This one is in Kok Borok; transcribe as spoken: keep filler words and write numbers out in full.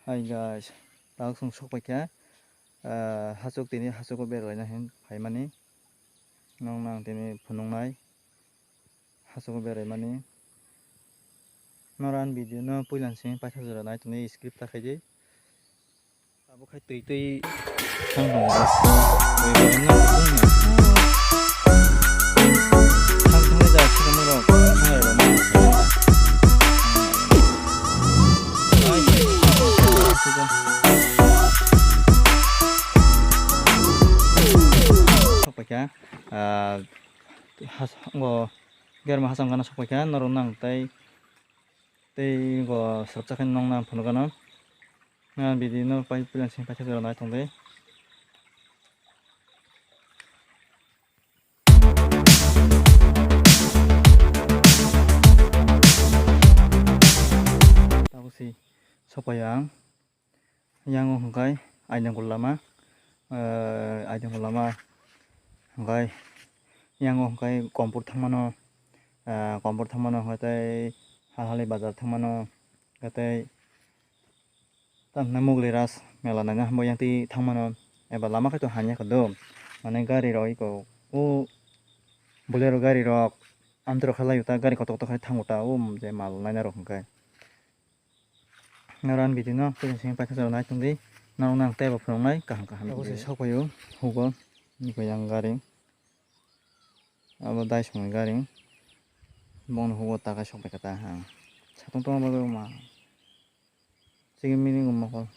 Hi guys, tabuk chwng sokpaikha, ah, hachuk tini hachugo beralaina hin phaimani. Nokno ang tini phunuknai hachugo beraimani. Norok ani video no puila simi paithak jora nai tongdi, skip ta khaidi. Abo khai twi twi thang thang. Thang thang da sini rok. Sokpaikha, ah, has-, ngo germa hasam gana sokpaikha, norok nang tai, tei ngo swrapsa khe nong nang phunukgano. Na video no pai puila sini paithak jora nai tongdi. Tabuk si sokpaiyo ang. Yang o hwnkhe Aidangkul lama, eh, Aidangkul lama hwnkhe yang o hwnkhe Kompur thangmano, eh, Kompur thangmano hwnkhe tei Halhali bazar thangmano, hwnkhe tei Tamni Mugli Ras mela naina hambai yang twi thangmano, eba lama khe to hanya khe do, mane gari rok eko o Bolero gari rok amtwrok khe laio ta, gari kotor kotor khe thango ta o je mal naina rok hwnkhe. Norok ani video no puila simi paithak jora nai tongdi, norok no ang teibo phunuknai kaham kaham. Abo se video sokpaio hugo, niko yang gari, abo Daisongni gari, bono hugo takai sokpaikha ta ang. Satung tongma bagwi ma. Chikon mini mokol.